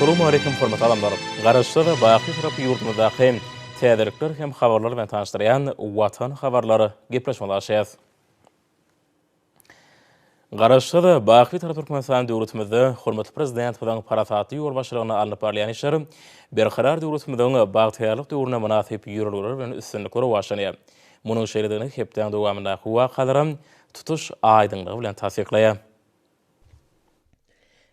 Assalamualeykum hormatly adamlar. Garaşsyz, baky Bitarap ýurdumyzdaky täzelikler hem habarlar bilen tanyşdyrýan Watan habarlar gepleşigimize başlaýas. Garaşsyz, baky Bitarap Türkmenistan döwletimizde hormatly Prezidentimiziň parasatly ýolbaşçylygynda alnyp barylýan işler Berkarar döwletimiziň bagtyýarlyk döwrüne mynasyp ýörelgeler bilen üstünlikli rowaçlanýar. Munuň şeýledigini hepdäň dowamyndaky wakalaram tutuş aýdyňlygy bilen tassyklaýar.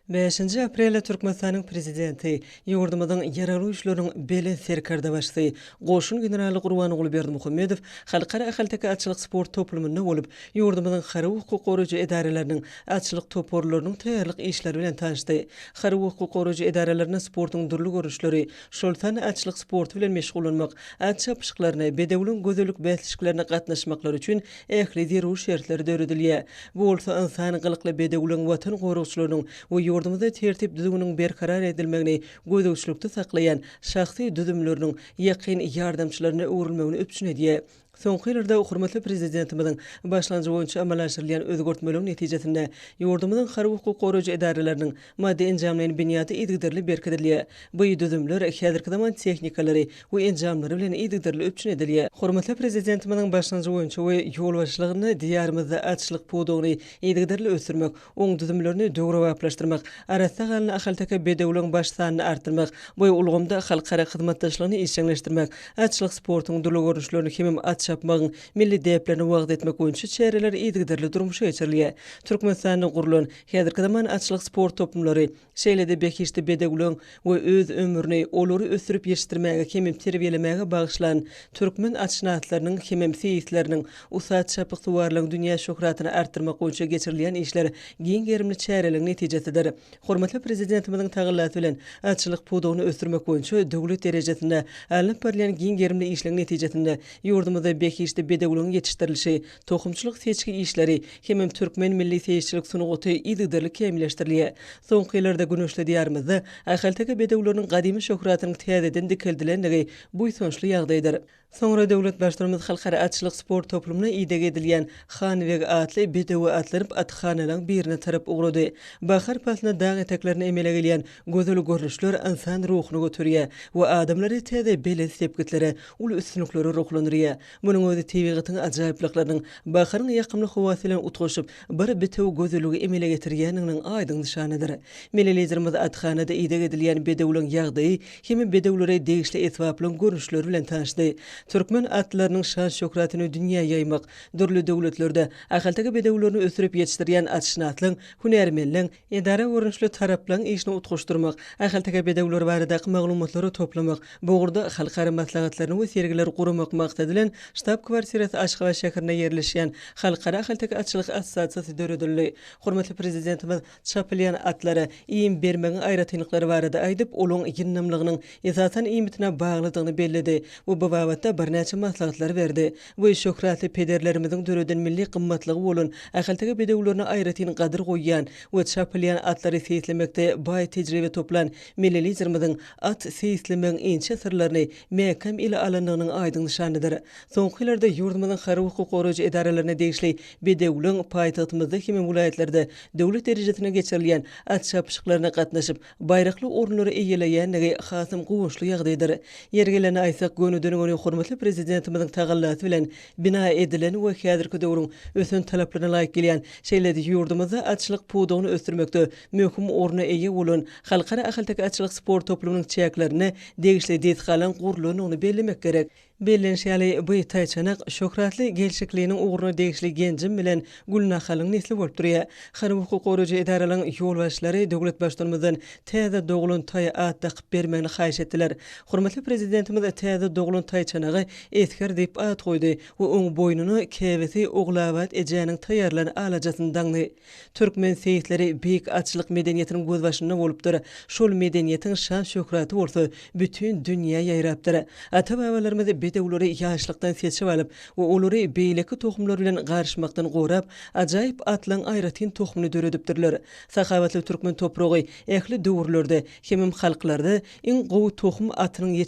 Bäşinji aprelde Türkmenistanyň Prezidenti, ýurdumyzyň Ýaragly Güýçleriniň Belent Serkerdebaşysy, goşun generaly Gurbanguly Berdimuhamedow Halkara ahalteke atçylyk sport toplumynda bolup, ýurdumyzyň harby hukuk goraýjy edaralarynyň atçylyk toparlarynyň taýýarlyk işleri bilen tanyşdy. Harby hukuk goraýjy edaralarynda sportuň dürli görnüşleri, şol sanda atçylyk sporty bilen meşgullanmak, at çapyşyklaryna, bedewliň gözellik bäsleşiklerine gatnaşmaklary üçin ähli zerur şertler döredilýär. Bu bolsa ynsan gylykly bedewliň Watan goragçylarynyň we ýurdumyzda tertip-düzgüniň berkarar edilmegini gözegçilikde saklaýan şahsy düzümleriniň ýakyn ýardamçylaryna öwrülmegini üpjün edýär. Soňky ýyllarda hormatly Prezidentimiziň başlangyjy boýunça amala aşyrylýan özgertmeleriň netijesinde ýurdumyzyň harby hukuk goraýjy edaralarynyň maddy-enjamlaýyn binýady yzygiderli berkidilýär. Bu düzümler häzirki zaman tehnikalary we enjamlary bilen yzygiderli üpjün edilýär. Hormatly Prezidentimiziň başlangyjy boýunça we ýolbaşçylygynda Diýarymyzda atçylyk pudagyny yzygiderli ösdürmek, oň düzümlerini döwrebaplaşdyrmak, arassa ganly ahalteke bedewleň baş sanyny artdyrmak, bu ulgamda halkara hyzmatdaşlygyny işjeňleşdirmek, atçylyk sportunyň dürli görnüşlerini hemem at çapmagyň milli däplerini wagyz etmek boýunça çäreler yzygiderli durmuşa geçirilýär. Türkmenistanda gurlan häzirki zaman atçylyk sport toplumlary, Şeýle-de behişdi bedewleň we öz ömrüni olary ösdürip ýetişdirmäge hemem terbiýelemäge bagyşlan türkmen atşynaslarynyň hemem seýisleriniň, ussat çapyksuwarlaryň dünýä şöhratyny artdyrmak boýunça geçirilýän işler giň gerimli çäreleriň netijesidir. Hormatly Prezidentimiziň tagallasy bilen atçylyk pudagyny ösdürmek boýunça döwlet derejesinde alnyp barylýan giň gerimli işleň netijesinde ýurdumyzda behişdi bedewleň ýetişdirilişi, Tohumçylyk-seçgi işleri hemem türkmen milli seýisçilik sungaty yzygiderli kämilleşdirilýär. Soňky ýyllarda güneşli Diýarymyzda ahalteke bedewleriniň gadymy şöhratynyň täzeden dikeldilendigi buýsançly ýagdaýdyr. Soňra döwlet Baştutanymyz Halkara atçylyk sport toplumyna ideg edilýän Hanbeg atly bedewe atlanyp athanalaryň birine tarap ugrady. Bahar paslynda dag eteklerinde emele gelýän gözel görnüşler ynsan ruhuny göterýär we adamlary täze belent sepgitlere, uly üstünliklere ruhlandyrýar. Munuň özi tebigatyň ajaýyplyklarynyň baharyň ýakymly howasy bilen utgaşyp, bir bitewi gözelligi emele getirýändiginiň aýdyň nyşanydyr. Milli Liderimiz athanada ideg edilýän bedewleň ýagdaýy hem bedewlere degişli esbaplaryň görnüşleri bilen tanyşdy. Türkmen atlarynyň şan-şöhratyny dünýä ýaýmak, dürli döwletlerde ahalteke bedewlerini ösdürip ýetişdirýän atşynaslaryň, hünärmenleň, Edara görnüşli taraplaryň işini utgaşdyrmak, ahalteke bedewleri baradaky maglumatlary toplamak, bu ugurda halkara maslahatlaryny we sergileri guramak maksady bilen, ştab-kwartirasy Aşgabat şäherinde ýerleşýän Halkara ahalteke atçylyk assosiasiýasy döredildi. Hormatly Prezidentimiz çapylýan atlara iým bermegiň aýratynlyklary barada aýdyp, olaň ýyndamlygynyň esasan iýmitine baglydygyny belledi we bu babatda birnäçe maslahatlary berdi. We şöhratly pederlerimiziň döreden milli gymmatlygy bolan ahalteke bedewlerine aýratyn gadyr goýýan we çapylýan atlary seýislemekde baý tejribe toplan Milli Liderimiziň at seýislemegiň inçe syrlaryny mäkäm ele alandygynyň aýdyň nyşanydyr. Soňky ýyllarda ýurdumyzyň harby hukuk goraýjy edaralaryna degişli bedewleň paýtagtymyzda hemem welaýatlarda döwlet derejesinde geçirilýän at çapyşyklaryna gatnaşyp, baýrakly orunlary eýeleýändigi hasam guwançly ýagdaýdyr. Ýeri gelende aýtsak, gönüden-göni hormatly Prezidentimiziň tagallasy bilen bina edilen we häzirki döwrüň ösen talaplaryna laýyk gelýän, şeýle-de ýurdumyzda atçylyk pudagyny ösdürmekde möhüm orna eýe bolan Halkara ahalteke atçylyk sport toplumynyň çäklerinde degişli desgalaryň gurlandygyny bellemek gerek. Bellenişi ýaly, bu taýçanak şöhratly gelşikliniň ugruna degişli Genjim bilen Gülnahalyň nesli bolup durýar. Harby hukuk goraýjy edaralaryň ýolbaşçylary döwlet Baştutanymyzdan täze doglan taýa at dakyp bermegini haýyş etdiler. Hormatly Prezidentimiz täze doglan taýçanaga Esger diýip at goýdy we oň boýnuna käbesi Ogulabat ejäniň taýýarlan alajasyny daňdy. Türkmen seýisleri beýik atçylyk medeniýetiniň gözbaşynda bolupdyr. Şol medeniýetiň şan-şöhraty bolsa bütin dünýä ýaýrapdyr. Ata-babalarymyz bedewleri ýaşlykdan seçip alyp we olary beýleki tohumlar bilen garyşmakdan gorap, ajaýyp atlaň aýratyn tohumyny döredipdirler. Sahawatly türkmen topragy ähli döwürlerde hemem halklarda iň gowy tohum atynyň.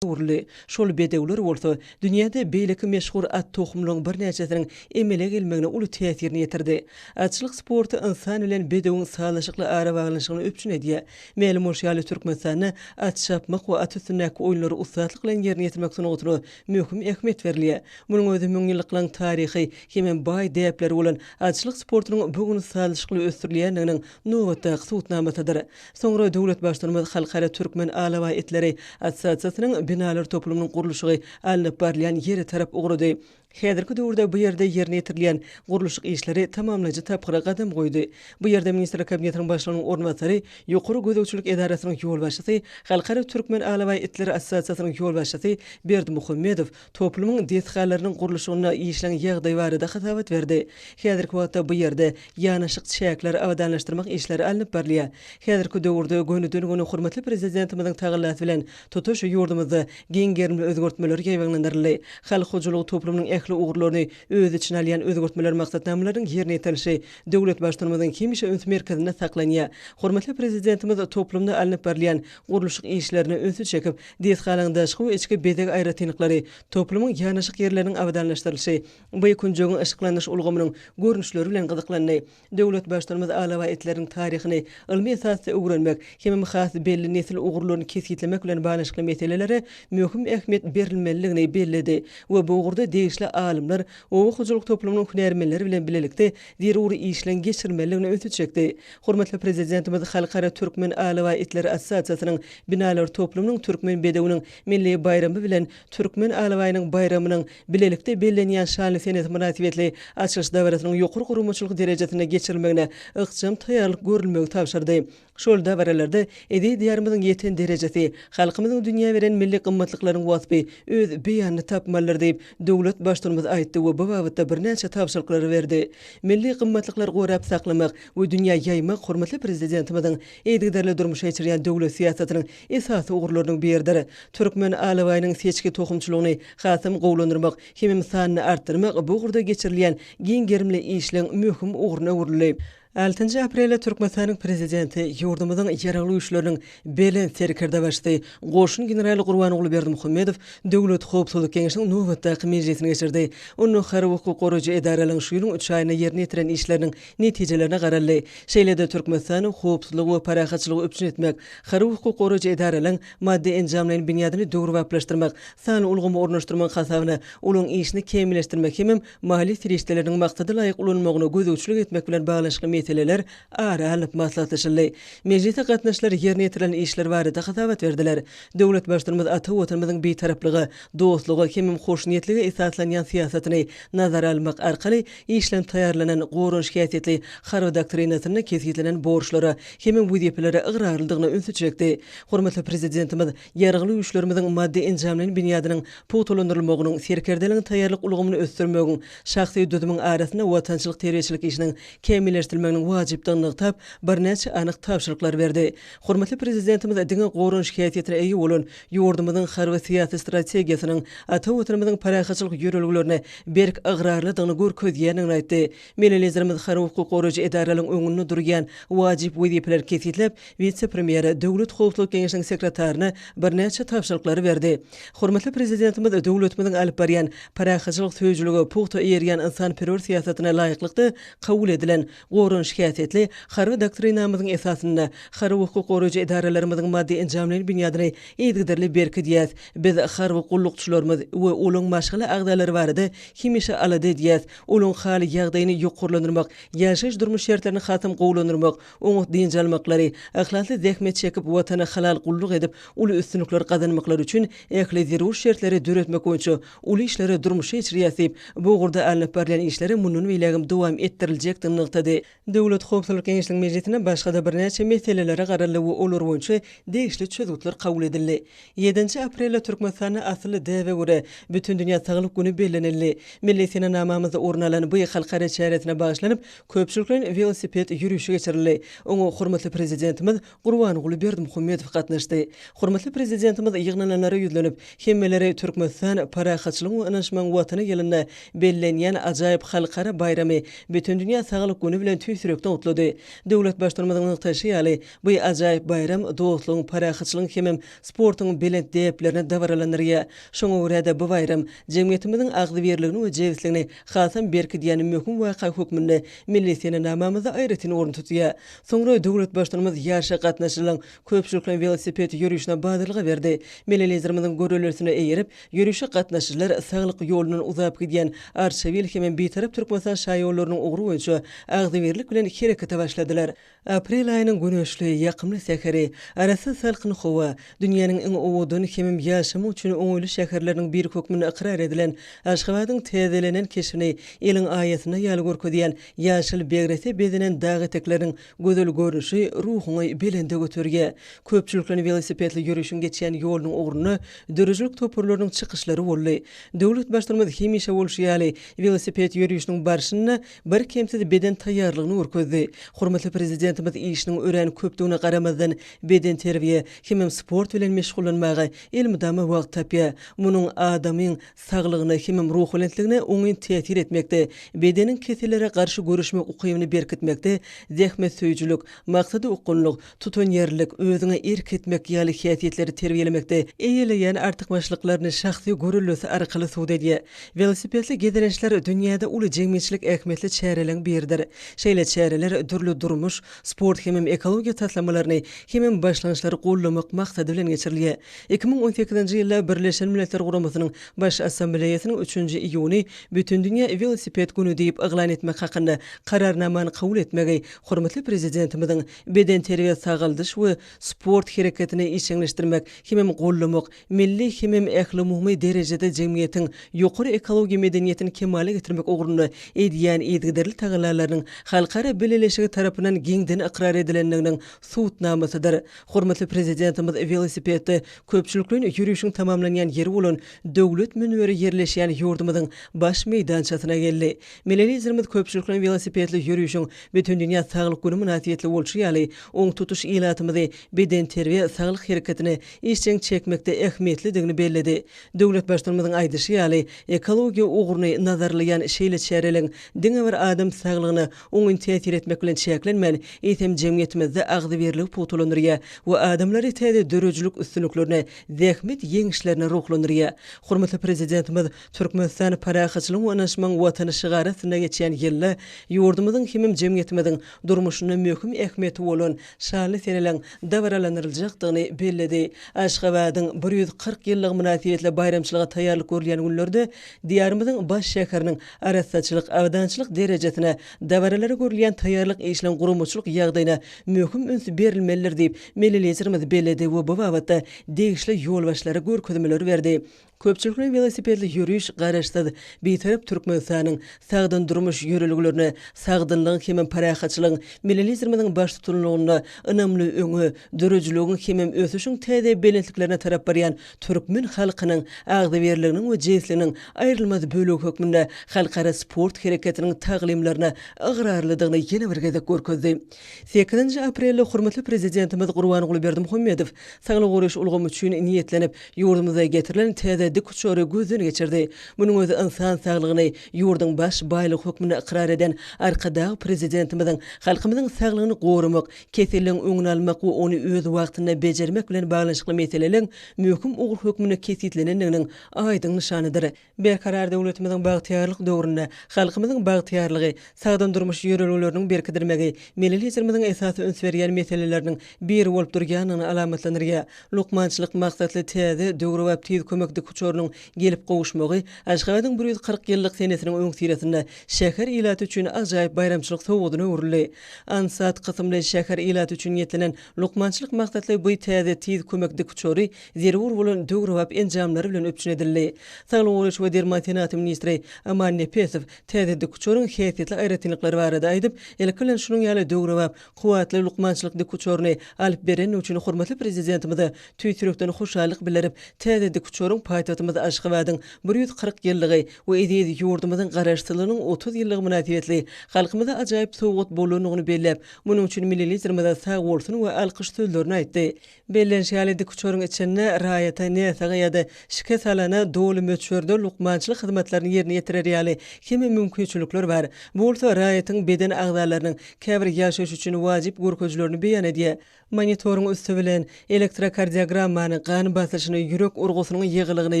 öwrüldi. Şol bedewler bolsa, dünýäde beýleki meşhur at tohumlaryň birnäçesiniň emele gelmegine uly täsirini ýetirdi. Atçylyk sporty ynsan bilen bedewiň sazlaşykly arabaglanyşygyny üpjün edýär. Mälim bolşy ýaly, Türkmenistanda at çapmak we at üstündäki oýunlary ussatlyk bilen ýerine ýetirmek sungatyna möhüm ähmiýet berilýär. Munuň özi müňýyllyklaryň taryhy hemem baý däpleri bolan atçylyk sportunyň bu gün sazlaşykly ösdürilýändiginiň nobatdaky subutnamasydyr. Soňra döwlet Baştutanymyz Halkara türkmen alabaý itleri assosiasiýasynyň binalar toplumynyň gurluşygy alnyp barylýan ýere tarap ugrady. Häzirki döwürde bu ýerde ýerine ýetirilýän gurluşyk işleri tamamlaýjy tapgyra gadam goýdy. Bu ýerde Ministrler Kabinetiniň Başlygynyň orunbasary, Ýokary gözegçilik edarasynyň ýolbaşçysy, Halkara türkmen alabaý itleri assosiasiýasynyň ýolbaşçysy Berdimuhamedow toplumyň desgalarynyň gurluşygynda işleň ýagdaýy barada hasabat berdi. Häzirki wagtda bu ýerde ýanaşyk çäkleri abadanlaşdyrmak işleri alnyp barylýar. Häzirki döwürde gönüden-göni hormatly Prezidentimiziň tagallasy bilen tutuş ýurdumyzda giň gerimli özgertmeler ýaýbaňlandyryldy. Halk hojalygy toplumynyň ähli ugurlaryny öz içine alýan özgertmeler maksatnamalarynyň ýerine ýetirilişi döwlet Baştutanymyzyň hemişe üns merkezinde saklanýar. Hormatly Prezidentimiz toplumda alnyp barylýan gurluşyk işlerine ünsi çekip, desgalaryň daşky we içki bezeg aýratynlyklary, toplumyň ýanaşyk ýerleriniň abadanlaşdyrylyşy, bu künjegiň yşyklandyryş ulgamynyň görnüşleri bilen gyzyklandy. Döwlet Baştutanymyz alabaý itleriniň taryhyny ylmy esasda öwrenmek hemem has belli nesil ugurlaryny kesgitlemek bilen baglanyşykly meselelere möhüm ähmiýet berilmelidigini belledi we bu ugurda degişli alymlar, oba hojalyk toplumynyň hünärmenleri bilen bilelikde zerur işleň geçirilmelidigine ünsi çekdi. Hormatly Prezidentimiz Halkara Türkmen alabaý itleri assosiasiýasynyň binalar toplumynyň Türkmen bedewiniň milli baýramy bilen Türkmen alabaýynyň baýramynyň bilelikde bellenýän şanly senesi mynasybetli açylyş dabarasynyň ýokary guramaçylyk derejesinde geçirilmegine ykjam taýýarlyk görülmegi tabşyrdy. Şol dabaralarda eziz Diýarymyzyň ýeten derejesi, halkymyzyň dünýä beren milli gymmatlyklarynyň waspy öz beýanyny tapmalydyr diýip, döwlet Baştutanymyz aýtdy we bu babatda birnäçe tabşyryklary berdi. Milli gymmatlyklary gorap saklamak we dünýä ýaýmak hormatly Prezidentimiziň yzygiderli durmuşa geçirýän döwlet syýasatynyň esasy ugurlarynyň biridir. Türkmen alabaýynyň seçgi tohumçylygyny hasam gowulandyrmak hemem sanyny artdyrmak bu ugurda geçirilýän giň gerimli işleň möhüm ugruna öwrüldi. Altynjy aprelde Türkmenistanyň Prezidenti, ýurdumyzyň Ýaragly Güýçleriniň Belent Serkerdebaşysy, goşun generaly Gurbanguly Berdimuhamedow Döwlet howpsuzlyk geňeşiniň nobatdaky mejlisini geçirdi. Onda harby-hukuk goraýjy edaralaryň şu ýylyň üç aýynda ýerine ýetiren işleriniň netijelerine garaldy. Şeýle-de Türkmenistanyň howpsuzlygy we parahatçylygy üpjün etmek, harby-hukuk goraýjy edaralaryň maddy-enjamlaýyn binýadyny döwrebaplaşdyrmak, sanly ulgamy ornaşdyrmagyň hasabyna olaryň işini kämilleşdirmek hemem maliýe serişdeleriniň maksada laýyk ulanylmagyna gözegçilik etmek bilen baglanyşykly meseleler ara alnyp maslahatlaşyldy. Mejlise gatnaşyjylar ýerine ýetirilen işler barada hasabat berdiler. Döwlet Baştutanymyz ata Watanymyzyň Bitaraplyga, dostluga hemem hoşniýetlige esaslanýan syýasatyny nazara almak arkaly işlenip taýýarlanan goranyş häsiýetli Harby doktrinasynda kesgitlenen borçlara hemem wezipelere ygrarlydygyna ünsi çekdi. Hormatly Prezidentimiz Ýaragly Güýçlerimiziň maddy-enjamlaýyn binýadynyň pugtalandyrylmagynyň, serkerdeligiň taýýarlyk ulgamyny ösdürmegiň, şahsy düzümiň arasynda watançylyk-terbiýeçilik işiniň kämilleşdirilmeginiň wajypdygyny nygtap, birnäçe anyk tabşyryklary berdi. Hormatly Prezidentimiz diňe goranyş häsiýetine eýe bolan ýurdumyzyň harby-syýasy strategiýasynyň ata Watanymyzyň parahatçylyk ýörelgelerine berk ygrarlydygyny görkezýändigini aýtdy. Milli Liderimiz harby-hukuk goraýjy edaralaryň öňünde durýan wajyp wezipeleri kesgitläp, wise-premýere, Döwlet howpsuzlyk geňeşiniň sekretaryna birnäçe tabşyryklary berdi. Hormatly Prezidentimiz döwletimiziň alyp barýan parahatçylyk söýüjilige pugta eýerýän ynsanperwer syýasatyna laýyklykda kabul edilen goranyş häsiýetli Harby doktrinamyzyň esasynda harby-hukuk goraýjy edaralarymyzyň maddy-enjamlaýyn binýadyny yzygiderli berkidýäs. Biz harby gullukçylarymyz we olaň maşgala agzalary barada hemişe alada edýäs. Olaň hal-ýagdaýyny ýokarlandyrmak, ýaşaýyş-durmuş şertlerini hasam gowulandyrmak, oňat dynç almaklary, yhlasly zähmet çekip, Watana halal gulluk edip, uly üstünlikler gazanmaklary üçin ähli zerur şertleri döretmek boýunça uly işleri durmuşa geçirýäs diýip, bu ugurda alnyp barylýan işleri mundan beýlägem dowam etdiriljekdigini nygtady. Döwlet howpsuzlyk geňeşiniň mejlisinde başga-da birnäçe meselelere garaldy we olar boýunça degişli çözgütler kabul edildi. Ýedinji aprelde Türkmenistanda asylly däbe görä, Bütindünýä saglyk güni bellenildi. Milli senenamamyzda orun alan bu halkara çäresine bagyşlanyp, köpçülikleýin welosiped ýörişi geçirildi. Oňa hormatly Prezidentimiz Gurbanguly Berdimuhamedow gatnaşdy. Hormatly Prezidentimiz ýygnananlara ýüzlenip, hemmeleri Türkmenistan, parahatçylygyň we ynanyşmagyň Watany ýylynda bellenýän ajaýyp halkara baýramy, Bütindünýä saglyk güni bilen tüýs. tüýs ýürekden gutlady. Döwlet Baştutanymyzyň nygtaýşy ýaly, bu ajaýyp baýram dostlugyň, parahatçylygyň hemem sportuň belent däplerini dabaralandyrýar. Şoňa görä-de, bu baýram jemgyýetimiziň agzybirligini we jebisligini hasam berkidýän möhüm waka hökmünde milli senenamamyzda aýratyn orun tutýar. Soňra döwlet Baştutanymyz ýaryşa gatnaşyjylaryň köpçülikleýin welosiped ýörişine badalga berdi. Milli Liderimiziň göreldesine eýerip, ýörişe gatnaşyjylar Saglyk ýolundan uzap gidýän Arçabil hemem Bitarap Türkmenistan şaýollarynyň ugry boýunça agzybirlik bilen herekete başladylar. Aprel aýynyň güneşli, ýakymly säheri, arassa salkyn howa, dünýäniň iň owadan hemem ýaşamak üçin oňaýly şäherleriniň biri hökmünde ykrar edilen Aşgabadyň täzelenen keşbini eliň aýasynda ýaly görkezýän ýaşyl begrese bezenen dag etekleriniň gözel görnüşi ruhuňy belende göterýär. Köpçülikleýin welosipedli ýörişiň geçýän ýolunyň ugrunda döredijilik toparlarynyň çykyşlary boldy. Döwlet Baştutanymyz hemişe bolşy ýaly, welosiped ýörişiniň barşynda birkemsiz beden taýýarlygyny görkezdi. Hormatly Prezidentimiz işiniň örän köpdügine garamazdan, bedenterbiýe hemem sport bilen meşgullanmaga elmydama wagt tapýar. Munuň adamyň saglygyna hemem ruhubelentligine oňyn täsir etmekde, bedeniň kesellere garşy göreşmek ukybyny berkitmekde zähmetsöýüjilik, maksada okgunlyk, tutanýerlilik, özüňe erk etmek ýaly häsiýetleri terbiýelemekde eýeleýän artykmaçlyklaryny şahsy göreldesi arkaly subut edýär. Welosipedli gezelençler dünýäde uly jemgyýetçilik ähmiýetli çäreleriň biridir. Şeýle çäreler dürli durmuş, sport hemem ekologiýa taslamalaryny hemem başlangyçlary goldamak maksady bilen geçirilýär. 2018-nji ýylda Birleşen Milletler Guramasynyň Baş Assambleýasynyň üçünji iýuny Bütindünýä welosiped güni diýip yglan etmek hakynda Kararnamany kabul etmegi hormatly Prezidentimiziň bedenterbiýe-sagaldyş we sport hereketini işjeňleşdirmek hemem goldamak, milli hemem ählumumy derejede jemgyýetiň ýokary ekologiýa medeniýetini kemala getirmek ugrunda edýän yzygiderli tagallalarynyň halkara bileleşigi tarapyndan giňden ykrar edilendiginiň subutnamasydyr. Hormatly Prezidentimiz welosipedde köpçülikleýin ýörişiň tamamlanýan ýeri bolan Döwlet münberi ýerleşýän ýurdumyzyň baş meýdançasyna geldi. Milli Liderimiz köpçülikleýin welosipedli ýörişiň Bütindünýä saglyk güni mynasybetli bolşy ýaly, oň tutuş ilatymyzy bedenterbiýe, saglyk hereketine işjeň çekmekde ähmiýetlidigini belledi. Döwlet Baştutanymyzyň aýdyşy ýaly, ekologiýa ugruny nazarlaýan şeýle çäreleriň diňe bir adam saglygyna oňyn täsir etmek bilen çäklenmän, eýsem, jemgyýetimizde agzybirligi pugtalandyrýar we adamlary täze döredijilik üstünliklerine, zähmet ýeňişlerine ruhlandyrýar. Hormatly Prezidentimiz Türkmenistan parahatçylygyň we ynanyşmagyň Watany şygary astynda geçýän ýylda ýurdumyzyň hemem jemgyýetimiziň durmuşynda möhüm ähmiýeti bolan şanly seneleriň dabaralandyryljakdygyny belledi. Aşgabadyň 140 ýyllygy mynasybetli baýramçylyga taýýarlyk görülýän günlerde Diýarymyzyň baş şäheriniň arassaçylyk, abadançylyk derejesine, dabaralara görülýän taýýarlyk işiniň guramaçylyk ýagdaýyna möhüm üns berilmelidir diýip, milli Liderimiz belledi we bu babatda degişli ýolbaşçylara görkezmeleri berdi. Köpçülikleýin welosipedli ýöriş Garaşsyz, Bitarap Türkmenistanyň sagdyn durmuş ýörelgelerine, sagdynlygyň hemem parahatçylygyň Milli Liderimiziň baştutanlygynda ynamly öňe, döredijiligiň hemem ösüşiň täze belentliklerine tarap barýan türkmen halkynyň agzybirliginiň we jebisliginiň aýrylmaz bölegi hökmünde halkara sport hereketiniň taglymlaryna ygrarlydygyny ýene bir gezek görkezdi. Sekizinji aprelde hormatly Prezidentimiz Gurbanguly Berdimuhamedow saglygy goraýyş ulgamy üçin niýetlenip, ýurdumyza getirilen täze dikuçary gözden geçirdi. Munuň özi ynsan saglygyny ýurduň baş baýlygy hökmünde ykrar eden Arkadag Prezidentimiziň halkymyzyň saglygyny goramak, keselleň öňüni almak we ony öz wagtynda bejermek bilen baglanyşykly meseleleň möhüm ugur hökmünde kesgitlenendiginiň aýdyň nyşanydyr. Berkarar döwletimiziň bagtyýarlyk döwründe halkymyzyň bagtyýarlygy, sagdyn durmuş ýörelgeleriniň berkidilmegi Milli Liderimiziň esasy üns berýän meseleleriniň biri bolup durýandygyny alamatlandyrýar. Lukmançylyk maksatly täze, döwrebap Tiz kömek dikuçarynyň gelip gowuşmagy Aşgabadyň 140 ýyllyk senesiniň öňüsyrasynda şäher ilaty üçin ajaýyp baýramçylyk sowgadyna öwrüldi. Ansat kysymly şäher ilaty üçin niýetlenen lukmançylyk maksatly bu täze Tiz kömek dikuçary zerur bolan döwrebap enjamlar bilen üpjün edildi. Saglygy goraýyş we derman senagaty ministri Aman Nepesow täze dikuçaryň häsiýetli aýratynlyklary barada aýdyp, ilki bilen şunuň ýaly döwrebap, kuwwatly lukmançylyk dikuçaryny alyp berendigi üçin hormatly Prezidentimize tüýs ýürekden hoşallyk bildirip, täze dikuçaryň paýtagtymyzda. paýtagtymyz Aşgabadyň 140 ýyllygy we eziz ýurdumyzyň Garaşsyzlygynyň 30 ýyllygy mynasybetli halkymyza ajaýyp sowgat bolandygyny belläp, munuň üçin milli Liderimize sagbolsun we alkyş sözlerini aýtdy. Bellenişi ýaly, dikuçaryň içinde raýata, näsaga ýa-da şikes alana doly möçberde lukmançylyk hyzmatlaryny ýerine ýetirer ýaly hemme mümkinçilikler bar. Bu bolsa raýatyň beden agzalarynyň käbir ýaşaýyş üçin wajyp görkezijilerini beýan edýär. Monitoryň üsti bilen elektrokardiogrammany, gan basyşyny, ýürek urgusynyň ýygylygyny,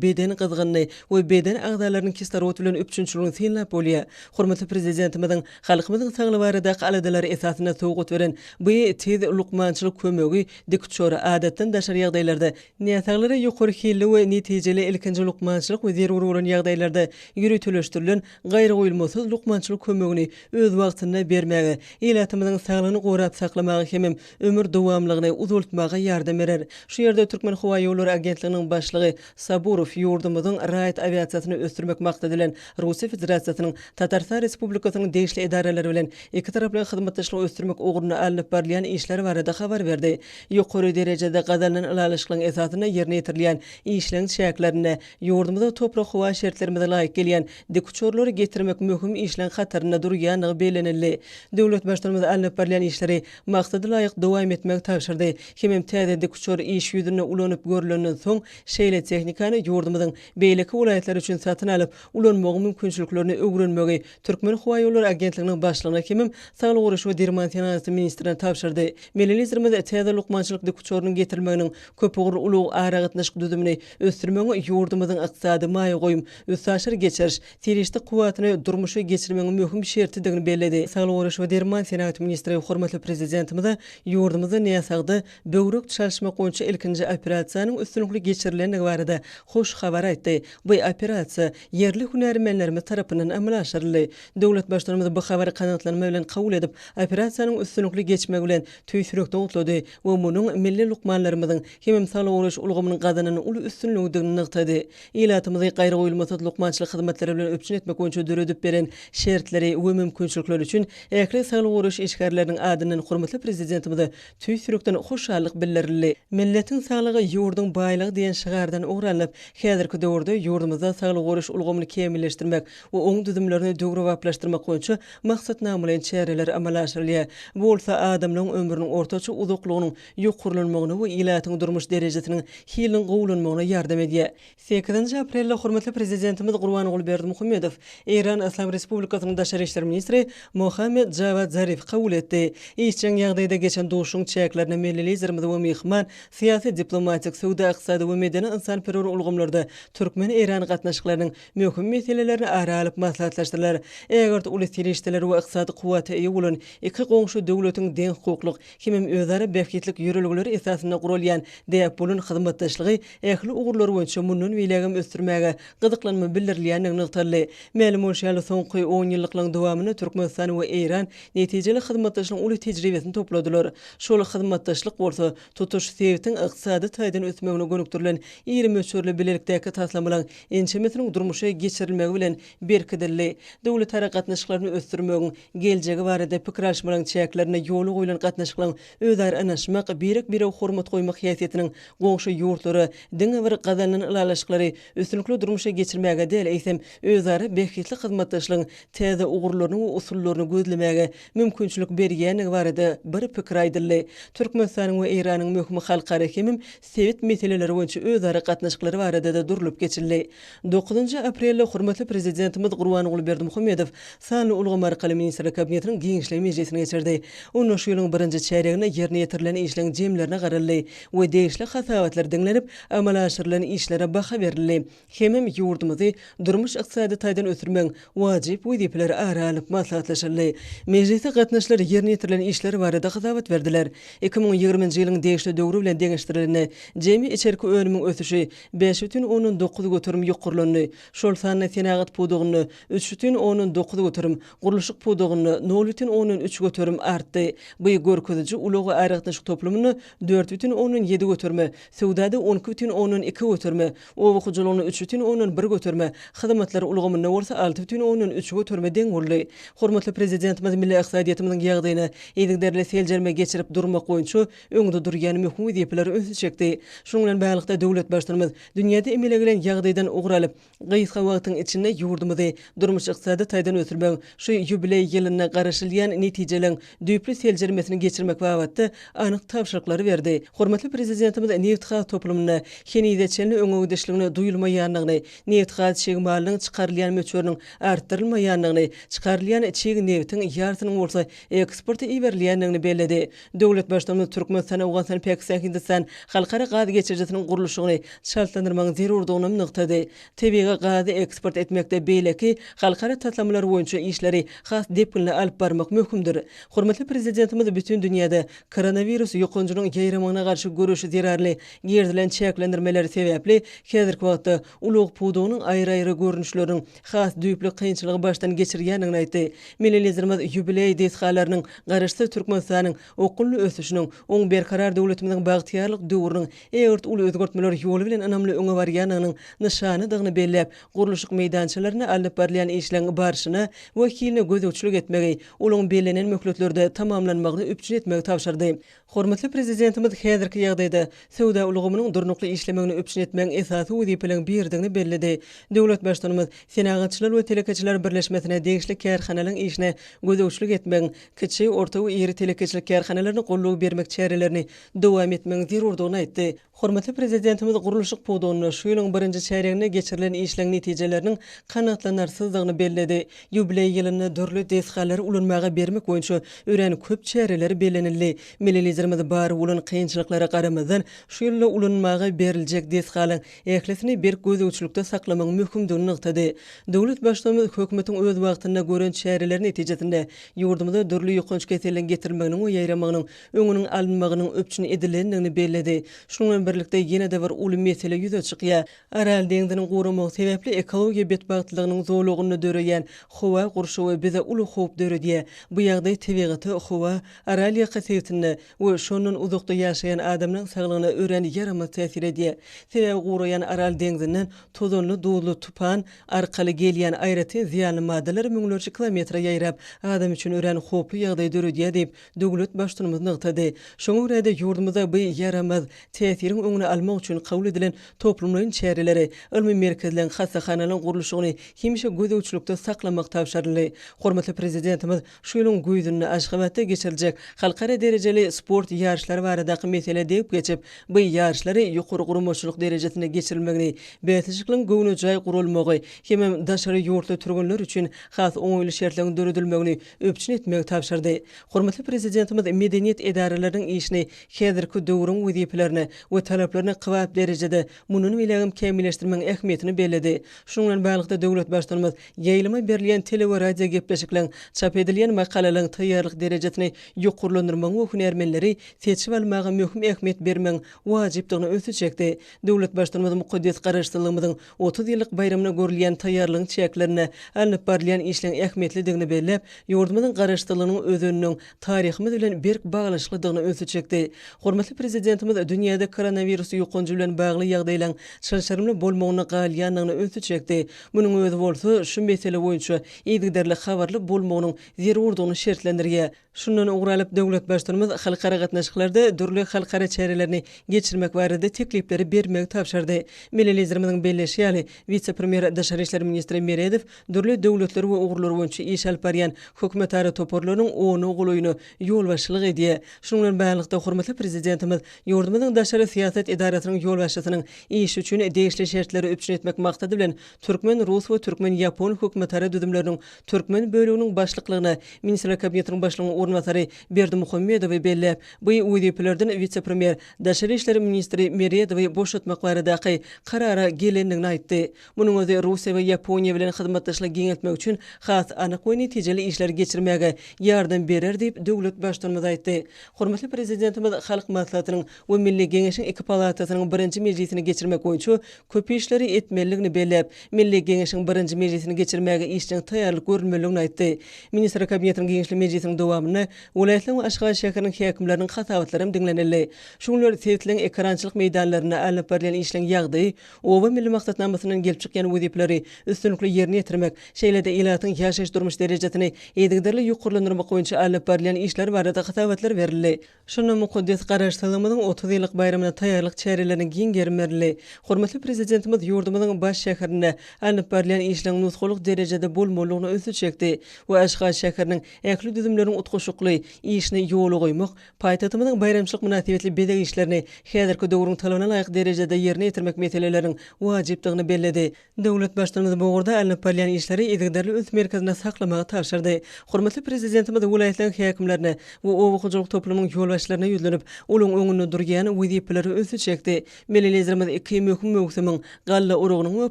beden gyzgynyny we beden agzalarynyň kislorod bilen üpjünçiligini synlap bolýar. Hormatly Prezidentimiziň halkymyzyň saglygy baradaky aladalary esasynda sowgat beren bu tiz lukmançylyk kömegi dikuçary adatdan daşary ýagdaýlarda näsaglara ýokary hilli we netijeli ilkinji lukmançylyk we zerur bolan ýagdaýlarda ýöriteleşdirilen gaýragoýulmasyz lukmançylyk kömegini öz wagtynda bermäge, ilatymyzyň saglygyny gorap saklamaga hemem ömür dowamlygyny uzaltmaga ýardam berer. Şu ýerde Türkmenhowaýollary agentliginiň başlygy Saburow ýurdumyzyň raýat awiasiýasyny ösdürmek maksady bilen Russiýa Federasiýasynyň Tatarystan Respublikasynyň degişli edaralary bilen ikitaraplaýyn hyzmatdaşlygy ösdürmek ugrunda alnyp barylýan işler barada habar berdi. Ýokary derejede gazanylan ylalaşyklaryň esasynda ýerine ýetirilýän işleň çäklerinde ýurdumyza toprak-howa şertlerimize laýyk gelýän dikuçarlary getirmek möhüm işleň hatarynda durýandygy bellenildi. Döwlet Baştutanymyz alnyp barylýan işleri maksada laýyk dowam etmegi tabşyrdy hemem täze dikuçar iş ýüzünde ulanyp görlenden soň şeýle tehnikany ýurdumyzyň beýleki welaýatlary üçin satyn alyp ulanmagyň mümkinçiliklerini öwrenmegi Türkmenhowaýollary agentliginiň başlygyna hemem Saglygy goraýyş we derman senagaty ministrine tabşyrdy. Milli Liderimiz täze lukmançylyk dikuçarynyň getirilmeginiň köpugurly ulag-aragatnaşyk düzümini ösdürmegiň ýurdumyzyň ykdysady maýa goýum, üstaşyr geçiriş, serişde kuwwatyny durmuşa geçirmegiň möhüm şertidigini belledi. Saglygy goraýyş we derman senagaty ministri hormatly Prezidentimize ýurdumyzda näsagda böwrek çalyşmak boýunça ilkinji operasiýanyň üstünlikli geçirilendigi barada hoş habary aýtdy. Bu operasiýa ýerli hünärmenlerimiz tarapyndan amala aşyryldy. Döwlet Baştutanymyz bu habary kanagatlanma bilen kabul edip, operasiýanyň üstünlikli geçmegi bilen tüýs ýürekden gutlady we munuň milli lukmanlarymyzyň hemem saglygy goraýyş ulgamynyň gazanan uly üstünligidigini nygtady. Ilatymyzy gaýragoýulmasyz lukmançylyk hyzmatlary bilen üpjün etmek boýunça döredip beren şertleri we mümkinçilikleri üçin ähli saglygy goraýyş işgärleriniň adyndan hormatly Prezidentimize tüýs ýürekden hoşallyk bildirildi. Milletiň saglygy, ýurduň baýlygy diýen şygardan ugur alnyp, häzirki döwürde ýurdumyzda saglygy goraýyş ulgamyny kämilleşdirmek we oň düzümlerini döwrebaplaşdyrmak boýunça maksatnamalaýyn çäreler amala aşyrylýar. Bu bolsa adamlaryň ömrüniň ortaça uzaklygynyň ýokarlanmagyna we ilatyň durmuş derejesiniň hiliniň gowulanmagyna ýardam edýär. Sekizinji aprelde hormatly Prezidentimiz Gurbanguly Berdimuhamedow Eýran Yslam Respublikasynyň daşary işler ministri Mohammed Jawad Zarif kabul etdi. Işjeň ýagdaýda geçen duşuşygyň çäklerinde milli Liderimiz we myhman syýasy-diplomatik, söwda-ykdysady we medeni-ynsanperwer ulgamlarda türkmen-eýran gatnaşyklarynyň möhüm meselelerini ara alyp maslahatlaşdylar. Ägirt uly serişdeler we ykdysady kuwwata eýe bolan iki goňşy döwletiň deňhukuklyk hemem özara bähbitlik ýörelgeleri esasynda guralýan däp bolan hyzmatdaşlygy ähli ugurlar boýunça mundan beýlägem ösdürmäge gyzyklanma bildirilýändigi nygtaldy. Mälim bolşy ýaly, soňky onýyllyklaryň dowamynda Türkmenistan we Eýran netijeli hyzmatdaşlygyň uly tejribesini topladylar. Şol hyzmatdaşlyk bolsa, tutuş sebitiň ykdysady taýdan ösmegine gönükdirilen iri möçberli bilelikdäki taslamalaryň ençemesiniň durmuşa geçirilmegi bilen berkidildi. Döwletara gatnaşyklaryny ösdürmegiň geljegi barada pikir alyşmalaryň çäklerinde ýola goýlan gatnaşyklaryň özara ynanyşmak, birek-birege hormat goýmak häsiýetiniň goňşy ýurtlara diňe bir gazanylan ylalaşyklary üstünlikli durmuşa geçirmäge däl, eýsem, özara bähbitli hyzmatdaşlygyň täze ugurlaryny we usullaryny gözlemäge mümkinçilik berýändigi barada bir pikir aýdyldy. Türkmenistanyň we Eýranyň möhüm halkara hemem sebit meseleleri boýunça özara gatnaşyklary barada-da durlup geçildi. Dokuzynjy aprelde hormatly Prezidentimiz Gurbanguly Berdimuhamedow sanly ulgam arkaly Ministrler Kabinetiniň giňişleýin mejlisini geçirdi. Onda şu ýylyň birinji çärýeginde ýerine ýetirilen işleň jemlerine garaldy we degişli hasabatlar diňlenip, amala aşyrylan işlere baha berildi. Hemem ýurdumyzy durmuş-ykdysady taýdan ösdürmegiň wajyp wezipeleri ara alnyp maslahatlaşyldy. Mejlise gatnaşyjylar ýerine ýetirilen işler barada hasabat berdiler. 2020-nji ýylyň degişli döwri bilen deňeşdirilende, jemi içerki önümiň ösüşi 5,9% ýokarlandy. Şol sanda senagat pudagynda 3,9%, gurluşyk pudagynda 0,3% artdy. Bu görkeziji ulag we aragatnaşyk toplumynda 4,7 göterime, söwdada 12,2 göterime, Oba hojalygynda 3,1 göterime, hyzmatlar ulgamynda bolsa 6,3 göterime deň boldy. Hormatly Prezidentimiz milli ykdysadyýetimiziň ýagdaýyna yzygiderli seljerme geçirip durmak boýunça öňde durýan möhüm wezipelere ünsi çekdi. Şunuň bilen baglylykda, döwlet Baştutanymyz. Dünýäde emele gelen ýagdaýdan ugur alyp, gysga wagtyň içinde ýurdumyzy durmuş-ykdysady taýdan ösdürmegiň şu ýubileý ýylynda garaşylýan netijeleriň düýpli seljermesini geçirmek babatda anyk tabşyryklary berdi. Hormatly Prezidentimiz nebitgaz toplumynda henize çenli öňe gidişligini duýulmaýandygyny, nebitgaz çig malynyň çykarylýan möçberiniň artdyrylmaýandygyny, çykarylýan çig nebitiň ýarsynyň bolsa eksporta iberilýändigini belledi. Döwlet Baştutanymyz Türkmenistan, Owganystan, Pakistan, Hindistan halkara gaz geçirijisiniň gurluşygyny çaltlandyrmagyň zerurdygyny nygtady. Tebigy gazy eksport etmekde beýleki halkara taslamalar boýunça işleri has depginli alyp barmak möhümdir. Hormatly Prezidentimiz bütin dünýäde koronawirus ýokanjynyň ýaýramagyna garşy göreş zerarly girizilen çäklendirmeler sebäpli häzirki wagtda ulag pudagynyň aýry-aýry görnüşleriniň has düýpli kynçylygy başdan geçirýändigini aýtdy. Milli Liderimiz ýubileý desgalarynyň Garaşsyz Türkmenistanyň okgunly ösüşiniň, oň Berkarar döwletimiziň bagtyýarlyk döwrüniň ägirt uly özgertmeler ýoly bilen ynamly öňe barýandygynyň nyşanydygyny belläp, gurluşyk meýdançalarynda alnyp barylýan işleň barşyna we hiline gözegçilik etmegi, olaň bellenen möhletlerde tamamlanmagyny üpjün etmegi tabşyrdy. Hormatly Prezidentimiz häzirki ýagdaýda söwda ulgamynyň durnukly işlemegini üpjün etmegiň esasy wezipeleriň biridigini belledi. Döwlet Baştutanymyz Senagatçylar we telekeçiler birleşmesine degişli kärhanalaryň işine gözegçilik etmegiň, kiçi, orta we iri telekeçilik kärhanalaryna goldaw bermek çärelerini dowam etmegiň zerurdygyny aýtdy. Hormatly Prezidentimiz gurluşyk pudagynda şu ýylyň birinji çärýeginde geçirilen işleň netijeleriniň kanagatlanarsyzdygyny belledi. Ýubileý ýylynda dürli desgalary ulanmaga bermek boýunça örän köp çäreler bellenildi. Milli Liderimiz bar bolan kynçylyklara garamazdan, şu ýylda ulanmaga beriljek desgalaryň ählisini berk gözegçilikde saklamagyň möhümdigini nygtady. Döwlet Baştutanymyz hökümetiň öz wagtynda gören çäreleri netijesinde ýurdumyza dürli ýokanç keselleriň getirilmeginiň we ýaýramagynyň öňüniň alynmagynyň üpjün edilendigini belledi. Şunuň bilen birlikde ýene-de bir uly mesele ýüze çykýar. Aral deňziniň guramagy sebäpli ekologiýa betbagtlygynyň zolagynda döreýän howa gurşawy bize uly howp döredýär. Bu ýagdaý tebigata, howa, Aral ýaka sebitinde we şondan uzakda ýaşaýan adamlaryň saglygyna örän ýaramaz täsir edýär. Sebäbi guraýan Aral deňzinden tozanly duzly tupan arkaly gelýän aýratyn zyýanly maddalar müňlerçe kilometre ýaýrap, adam üçin örän howply ýagdaý döredýär diýip, Döwlet Baştutanymyz nygtady. Şoňa görä-de, ýurdumyzda bu ýaramaz täsiriň öňüni almak üçin kabul edilen toplumlaýyn çäreleri, ylmy merkezleň, hassahanalaryň gurluşygyny hemişe gözegçilikde saklamak tabşyryldy. Hormatly Prezidentimiz şu ýylyň güýzünde Aşgabatda geçiriljek halkara derejeli sport ýaryşlary baradaky meselä degip geçip, bu ýaryşlary ýokary guramaçylyk derejesinde geçirilmegini, bäsleşikligiň göwnejaý guralmagy hemem daşary ýurtly türgenler üçin has oňaýly şertleriň döredilmegini üpjün etmegi tabşyrdy. Hormatly Prezidentimiz medeniýet edaralarynyň işini häzirki döwrüň wezipelerine we talaplaryna kybap derejede mundan beýlägem kämilleşdirmegiň ähmiýetini belledi. Şunuň bilen baglylykda, döwlet Baştutanymyz ýaýlyma berilýän tele we radio gepleşikleriň, çap edilýän makalalaryň taýýarlyk derejesini ýokarlandyrmagyň we hünärmenleri seçip almaga möhüm ähmiýet bermegiň wajypdygyna ünsi çekdi. Döwlet Baştutanymyz mukaddes Garaşsyzlygymyzyň 30 ýyllyk baýramyna görülýän taýýarlygyň çäklerinde alnyp barylýan işleň ähmiýetlidigini belläp, ýurdumyzyň Garaşsyzlygynyň özeniniň taryhymyz bilen berk baglanyşyklydygyna ünsi çekdi. Hormatly Prezidentimiz dünýäde koronawirus ýokanjy bilen bagly ýagdaýlaryň çylşyrymly bolmagynda galýandygyna ünsi çekdi. Munuň özi bolsa şu mesele boýunça yzygiderli habarly bolmagynyň zerurdygyny şertlendirýär. Şundan ugur alyp, döwlet Baştutanymyz halkara gatnaşyklarda dürli halkara çärelerini geçirmek barada teklipleri bermegi tabşyrdy. Milli Liderimiziň belleýşi ýaly, wise-premýer, daşary işler ministri Meredow dürli döwletler we ugurlar boýunça iş alyp barýan hökümetara toparlarynyň ona golaýyna ýolbaşçylyk edýär. Şunuň bilen baglylykda, hormatly Prezidentimiz ýurdumyzyň daşary syýasat edarasynyň ýolbaşçysynyň işi üçin degişli şertleri üpjün etmek maksady bilen, türkmen-rus we türkmen-ýapon hökümetara düzümleriniň Türkmen böleginiň başlyklygyna Ministrler Kabinetiniň Başlygynyň orunbasary Berdimuhamedowy belläp, bu wezipelerden wise-premýer, daşary işler ministri Meredowy boşatmak baradaky karara gelendigini aýtdy. Munuň özi Russiýa we Ýaponiýa bilen hyzmatdaşlygy giňeltmek üçin has anyk we netijeli işleri geçirmäge ýardam berer diýip, döwlet Baştutanymyz aýtdy. Hormatly Prezidentimiz Halk Maslahatynyň we Milli Geňeşiň iki palatasynyň birinji mejlisini geçirmek boýunça köp işleri etmelidigini belläp, Milli Geňeşiň birinji mejlisini geçirmäge işjeň taýýarlyk görülmelidigini aýtdy. Ministrler Kabinetiniň giňişli mejlisiniň dowamynda welaýatlaryň we Aşgabat şäheriniň häkimleriniň hasabatlary hem diňlenildi. Şu günler sebitleriň ekerançylyk meýdanlarynda alnyp barylýan işleň ýagdaýy, Oba milli maksatnamasyndan gelip çykýan wezipeleri üstünlikli ýerine ýetirmek, şeýle-de ilatyň ýaşaýyş-durmuş derejesini yzygiderli ýokarlandyrmak boýunça alnyp barylýan işler barada hasabatlar berildi. Şunda mukaddes Garaşsyzlygymyzyň 30 ýyllyk baýramyna taýýarlyk çärelerine giň gerim berildi. aldy. Hormatly Prezidentimiz ýurdumyzyň baş şäherinde alnyp barylýan işleň nusgalyk derejede bolmalydygyna ünsi çekdi we Aşgabat şäheriniň ähli düzümleriniň utgaşykly işini ýola goýmak, paýtagtymyzyň baýramçylyk mynasybetli bezeg işlerini häzirki döwrüň talabyna laýyk derejede ýerine ýetirmek meseleleriniň wajypdygyny belledi. Döwlet Baştutanymyz bu ugurda alnyp barylýan işleri yzygiderli üns merkezinde saklamagy tabşyrdy. Hormatly Prezidentimiz welaýatlaryň häkimlerine we oba hojalyk toplumynyň ýolbaşçylaryna ýüzlenip, olaryň öňünde durýan wezipelere ünsi çekdi. Milli Liderimiz iki möhüm möwsümiň, galla oragynyň we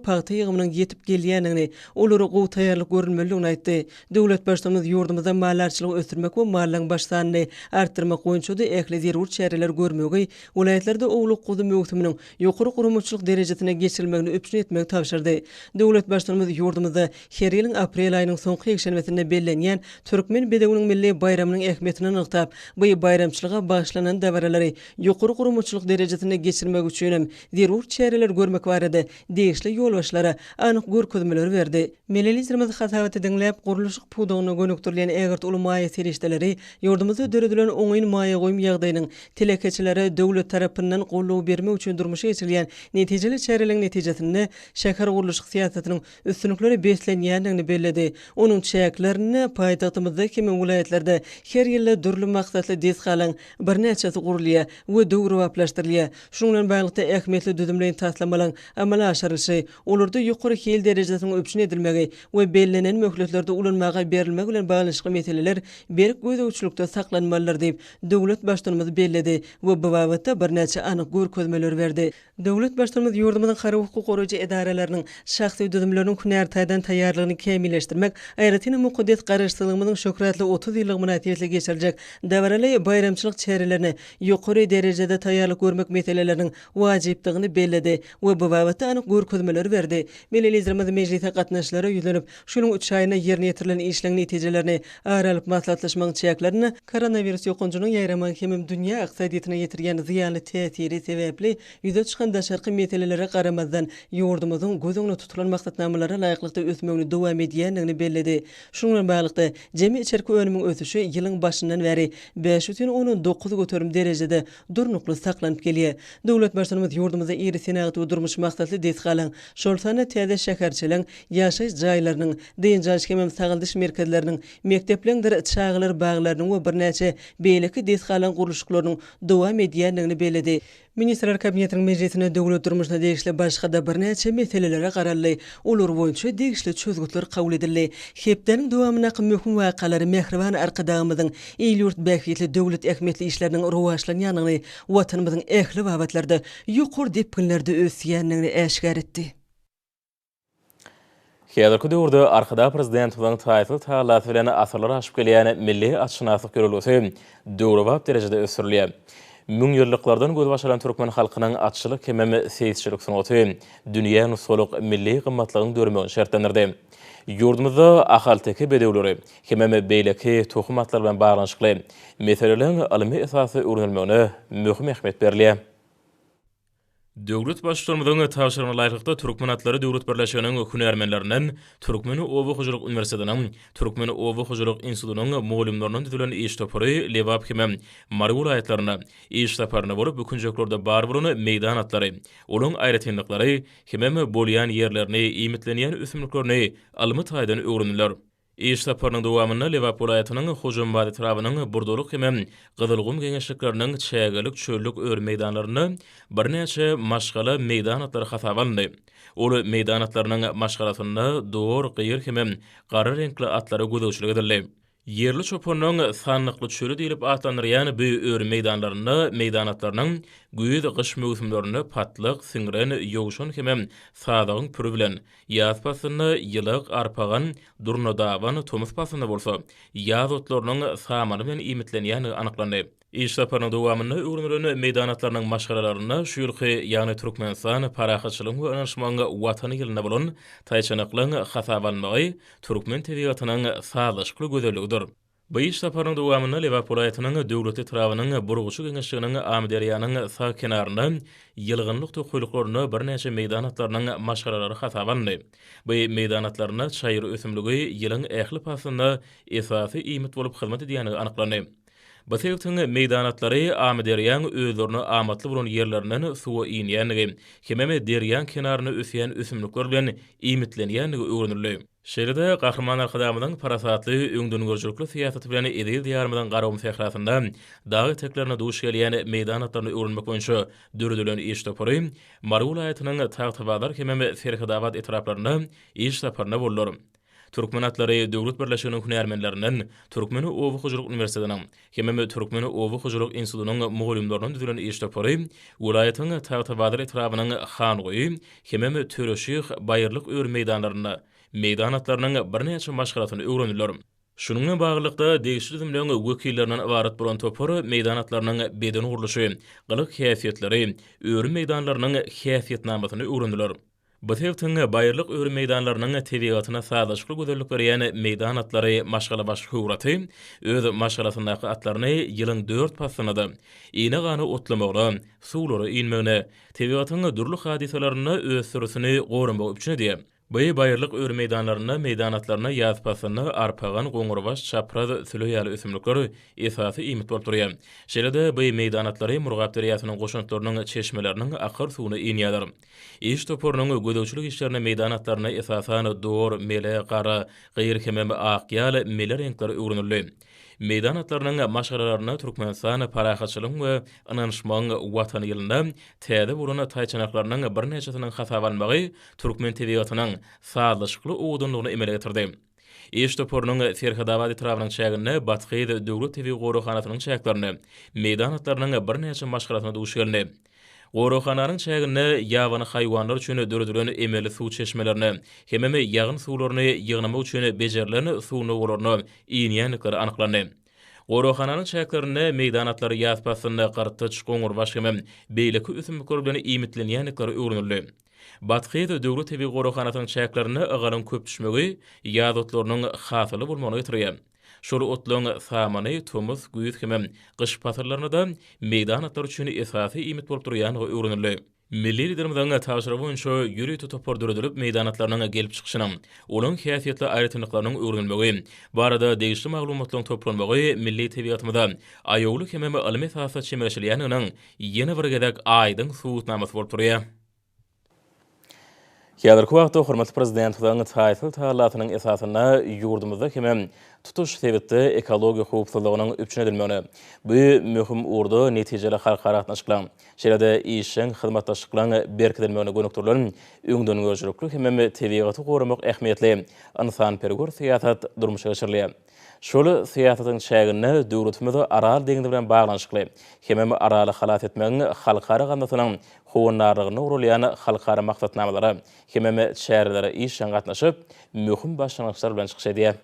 pagta ýygymynyň ýetip gelýändigini, olara gowy taýýarlyk görülmelidigini aýtdy. Döwlet Baştutanymyz ýurdumyzda maldarçylygy ösdürmek we mallaryň baş sanyny artdyrmak boýunça-da ähli zerur çäreleri görmegi, welaýatlarda owlak-guzy möwsüminiň ýokary guramaçylyk derejesinde geçirilmegini üpjün etmegi tabşyrdy. Döwlet Baştutanymyz ýurdumyzda her ýylyň aprel aýynyň soňky ýekşenbesinde bellenýän Türkmen bedewiniň milli baýramynyň ähmiýetini nygtap, bu baýramçylyga bagyşlanan dabaralary ýokary guramaçylyk derejesinde geçirmek üçin hem zerur çäreleri görmek barada degişli ýolbaşçylara anyk görkezmeleri berdi. Milli Liderimiz hasabaty diňläp, gurluşyk pudagyna gönükdirilýän ägirt uly maýa serişdeleri ýurdumyzda döredilen oňyn maýa goýum ýagdaýynyň telekeçilere döwlet tarapyndan goldaw bermek üçin durmuşa geçirilýän netijeli çäreleriň netijesinde şähergurluşyk syýasatynyň üstünliklere beslenýändigini belledi. Onuň çäklerinde paýtagtymyzda hem welaýatlarda her ýylda dürli maksatly desgalaryň birnäçesi gurulýar we döwrebaplaşdyrylýar. Şunuň bilen baglylykda, ähmiýetli düzümleýin taslamalaryň amala aşyrylyşy, olarda ýokary hil derejesiniň üpjün edilmegi we bellenen möhletlerde ulanmaga berilmegi bilen baglanyşykly meseleler berk gözegçilikde saklanmalydyr diýip, döwlet Baştutanymyz belledi we bu babatda birnäçe anyk görkezmeleri berdi. Döwlet Baştutanymyz ýurdumyzyň harby-hukuk goraýjy edaralarynyň şahsy düzümleriniň hünär taýdan taýýarlygyny kämilleşdirmek, aýratynam mukaddes Garaşsyzlygymyzyň şöhratly 30 ýyllygy mynasybetli geçiriljek dabaraly baýramçylyk çärelerine ýokary derejede taýýarlyk görmek meseleleriniň wajypdygyny belledi we bu babatda anyk görkezmeleri berdi. Milli Liderimiz mejlise gatnaşyjylara ýüzlenip, şu ýylyň üç aýynda ýerine ýetirilen işleň netijelerini ara alyp maslahatlaşmagyň çäklerinde, koronawirus ýokanjynyň ýaýramagy hemem dünýä ykdysadyýetine ýetirýän zyýanly täsiri sebäpli ýüze çykan daşarky meselelere garamazdan, ýurdumyzyň göz öňünde tutulan maksatnamalara laýyklykda ösmegini dowam edýändigini belledi. Şunuň bilen baglylykda, jemi içerki önümiň ösüşi ýylyň başyndan bäri 5,9% derejede durnukly saklanyp gelýär. Döwlet Baştutanymyz ýurdumyzda iri senagat we durmuş maksatly desgalaryň, şol sanda täze şäherçeleriň, ýaşaýyş jaýlarynyň, dynç alyş hemem sagaldyş merkezleriniň, mekdepleňdir çagalar baglarynyň we birnäçe beýleki desgalaryň gurluşyklarynyň dowam edýändigini belledi. Ministrler Kabinetiniň mejlisinde döwlet durmuşyna degişli başga-da birnäçe meselelere garaldy, olar boýunça degişli çözgütler kabul edildi. Hepdäniň dowamyndaky möhüm wakalary mähriban Arkadagymyzyň il-ýurt bähbitli döwlet ähmiýetli işleriniň rowaçlanýandygyny, Watanymyzyň ähli babatlarda ýokary depginlerde ösýändigini äşgär etdi. Häzirki döwürde Arkadag Prezidentimiziň taýsyz tagallasy bilen asyrlar aşyp gelýän milli atşynaslyk ýörelgesi döwrebap derejede ösdürilýär. Müňýyllyklardan gözbaş alan türkmen halkynyň atçylyk hemem seýisçilik sungaty dünýä nusgalyk milli gymmatlygyň döremegini şertlendirdi. Ýurdumyzda ahalteke bedewleri hemem beýleki tohum atlar bilen baglanyşykly meseleleriň ylmy esasda öwrenilmegine möhüm ähmiýet berilýär. Döwlet Baştutanymyzyň tabşyrygyna laýyklykda, Türkmen atlary döwlet birleşiginiň hünärmenlerinden, Türkmen oba hojalyk uniwersitetiniň, Türkmen oba hojalyk institutynyň mugallymlaryndan düzülen iş topary Lebap hem Mary welaýatlarynda iş saparynda bolup, bu künjeklerde bar bolan meýdan atlary, olaryň aýratynlyklary hemem bolýan ýerlerini, iýmitlenýän ösümliklerini ylmy taýdan öwrendiler. Iş saparynyň dowamynda Lebap welaýatynyň Hojambaz etrabynyň Burdalyk hemem Gyzylgum geňeşlikleriniň çägelik, çöllük öri meýdanlarynda birnäçe maşgala meýdan atlary hasaba alyndy. Ol meýdan atlarynyň maşgalasynda dor, gyr hemem gara reňkli atlara gözegçilik edildi. Ýerli çopanyň Sandykly çöli diýlip atlandyrýan bu öri meýdanlarynda meýdan atlarynyň güýz, gyş möwsümlerinde patlyk, siňren, ýowşan hemem sazagyň püri bilen, Ýaz paslynda ýylak, arpagan, durnadaban, tomus paslynda bolsa, ýaz otlarynyň samany bilen iýmitlenýändigi anyklandy. Iş saparynyň dowamynda öwrenilen meýdan atlarynyň maşgalalarynda şu ýylky, ýagny Türkmenistan, parahatçylygyň we ynanyşmagyň Watany ýylynda bolan taýçanaklaryň hasaba alynmagy türkmen tebigatynyň sazlaşykly gözelligidir. Bu iş saparynyň dowamynda Lebap welaýatynyň Döwletli etrabynyň Burguçy geňeşliginiň Amyderýanyň sag kenarynda ýylgynlyk tokaýlyklarynda birnäçe meýdan atlarynyň maşgalalary hasaba alyndy. Bu meýdan atlarynda çaýyr ösümligi ýylyň ähli paslynda esasy iýmit bolup hyzmat edýändigi anyklandy. Bu sebitiň meýdan atlary Amyderýaň özlerine amatly bolan ýerlerinden suwa inýändigi, hemem derýaň kenarynda ösýän ösümlikler bilen iýmitlenýändigi öwrenildi. Şeýle-de Gahryman Arkadagymyzyň parasatly, öňdengörüjilikli syýasaty bilen eziz Diýarymyzyň Garagum sährasynda dag eteklerinde duş gelýän meýdan atlaryny öwrenmek boýunça döredilen iş topary Mary welaýatynyň Tagtabazar hemem Serhedabat etraplarynda iş saparynda boldular. Türkmen atlary döwlet birleşiginiň hünärmenlerinden Türkmen oba hojalyk uniwersitetiniň hemem Türkmen oba hojalyk institutynyň mugallymlaryndan düzülen iş topary welaýatyň Tagtabazar etrabynyň Hanguýy hemem Töreşyh baýyrlyk öri meýdanlarynda meýdan atlarynyň birnäçe maşgalasyny öwrendiler. Şunuň bilen baglylykda, degişli düzümleň wekillerinden ybarat bolan topar meýdan atlarynyň beden gurluşy, gylyk-häsiýetleri, öri meýdanlarynyň häsiýetnamasyny öwrendiler. Bu sebitiň baýyrlyk öri meýdanlarynyň tebigatyna sazlaşykly gözellik berýän meýdan atlary maşgalabaşy höwür aty öz maşgalasyndaky atlaryny ýylyň dört paslynda-da ine-gana otlamagyna, suwlara inmegine, tebigatyň dürli hadysalarynda öz sürüsini goramagy üpjün edýär. Bu baýyrlyk öri meýdanlarynda meýdan atlaryna ýaz paslynda arpagan, goňurbaş, çapraz, süle ýaly ösümlikler esasy iýmit bolup durýar. Şeýle-de bu meýdan atlary Murgap derýasynyň goşantlarynyň çeşmeleriniň akar suwuna inýärler. Iş toparynyň gözegçilik işlerinde meýdan atlaryna esasan dor, mele, gara, gyr hemem ak ýal mele reňkler öwrenildi. Meýdan atlarynyň maşgalalarynda Türkmenistan parahatçylygyň we ynanyşmagyň Watany ýylynda täze bolan taýçanaklarynyň birnäçesiniň hasaba alynmagy türkmen tebigatynyň sazlaşykly owadanlygyny emele getirdi. Iş toparynyň Serhetabat etrabynyň çäginde Bathyz döwlet tebigy goraghanasynyň çäklerinde meýdan atlarynyň birnäçe maşgalasyna duş gelindi. Goraghananyň çäginde ýabany haýwanlar üçin döredilen emeli suw çeşmelerine hemem ýagyn suwlaryny ýygnamak üçin bejerilen suw nowalaryna inýändikleri anyklandy. Goraghananyň çäklerinde meýdan atlary ýaz paslynda gyrtyç, goňurbaş hemem beýleki ösümlikler bilen iýmitlenýändikleri öwrenildi. Bathyz döwlet tebigy goraghanasynyň çäklerinde ygalyň köp düşmegi ýaz otlarynyň hasylly bolmagyna getirýär. Şol otlaryň samany tomus, güýz hemem gyş pasyllarynda-da meýdan atlary üçin esasy iýmit bolup durýandygy öwrenildi. Milli Liderimiziň tabşyrygy boýunça ýörite topar döredilip, meýdan atlarynyň gelip çykyşynyň, olaryň häsiýetli aýratynlyklarynyň öwrenilmegi barada degişli maglumatlaryň toplanmagy milli tebigatymyza aýawly hemem ylmy esasda çemeleşilýändiginiň ýene bir gezek aýdyň subutnamasy bolup durýar. Häzirki wagtda hormatly Prezidentimiziň taýsyz tagallasynyň esasynda ýurdumyzda hemem tutuş sebitde ekologiýa howpsuzlygynyň üpjün edilmegine, bu möhüm ugurda netijeli halkara gatnaşyklaryň, şeýle-de işjeň hyzmatdaşlyklaryň berkidilmegine gönükdirilen öňdengörüjilikli hemem tebigaty goramak ähmiýetli ynsanperwer syýasat durmuşa geçirilýär. Şol syýasatyň çäginde döwletimiz Aral deňzi bilen baglanyşykly hemem Araly halas etmegiň halkara gaznasynyň howandarlygynda guralýan halkara maksatnamalara hemem çärelere işjeň gatnaşyp, möhüm başlangyçlar bilen çykyş edýär.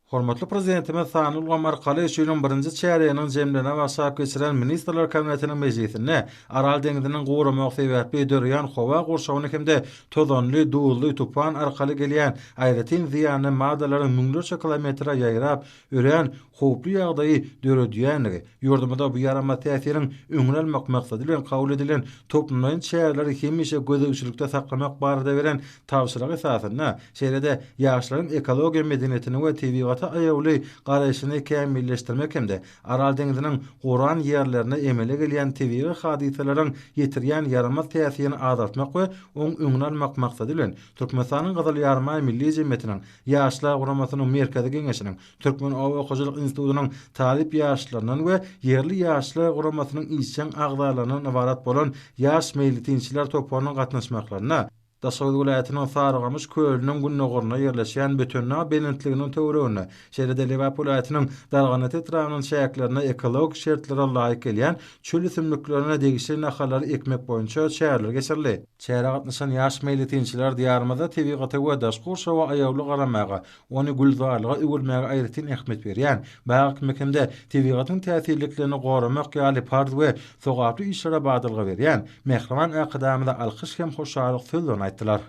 Hormatly Prezidentimiz sanly ulgam arkaly şu ýylyň birinji çärýeginiň jemlerine başlap geçiren Ministrler Kabinetiniň mejlisinde Aral deňziniň guramagy sebäpli döreýän howa gurşawyny hem-de tozanly, duzly tupan arkaly gelýän aýratyn zyýanly maddalaryň müňlerçe kilometre ýaýrap, örän howply ýagdaýy döredýändigi, ýurdumyzda bu ýaramaz täsiriň öňüni almak maksady bilen kabul edilen toplumlaýyn çäreleri hemişe gözegçilikde saklamak barada beren tabşyrygy esasynda, şeýle-de ýaşlaryň ekologiýa medeniýetini we tebigata aýawly garaýşyny kämilleşdirmek hem-de Aral deňziniň guran ýerlerinde emele gelýän tebigy hadysalaryň ýetirýän ýaramaz täsirini azaltmak we oň öňüni almak maksady bilen, Türkmenistanyň Gyzyl Ýarymaý Milli jemgyýetiniň Ýaşlar guramasynyň Merkezi Geňeşiniň, Türkmen oba hojalyk institutynyň talyp ýaşlaryndan we ýerli Ýaşlar guramasynyň işjeň agzalaryndan ybarat bolan ýaş meýletinçiler toparynyň gatnaşmaklarynda Daşoguz welaýatynyň Sarygamyş kölüniň gündogarynda ýerleşýän Bötendag belentliginiň töwereginde, şeýle-de Lebap welaýatynyň Darganata etrabynyň çäklerinde ekologik şertlere laýyk gelýän çöl ösümliklerine degişli nahallary ekmek boýunça çäreler geçirildi. Çärä gatnaşan ýaş meýletinçiler Diýarymyzda tebigata we daşky gurşawa aýawly garamaga, ony gülzarlyga öwürmäge aýratyn ähmiýet berýän, bag ekmek hem-de tebigatyň täsinliklerini goramak ýaly parz we sogaply işlere badalga berýän mähriban Arkadagymyza alkyş hem hoşallyk sözlerini aýtdylar.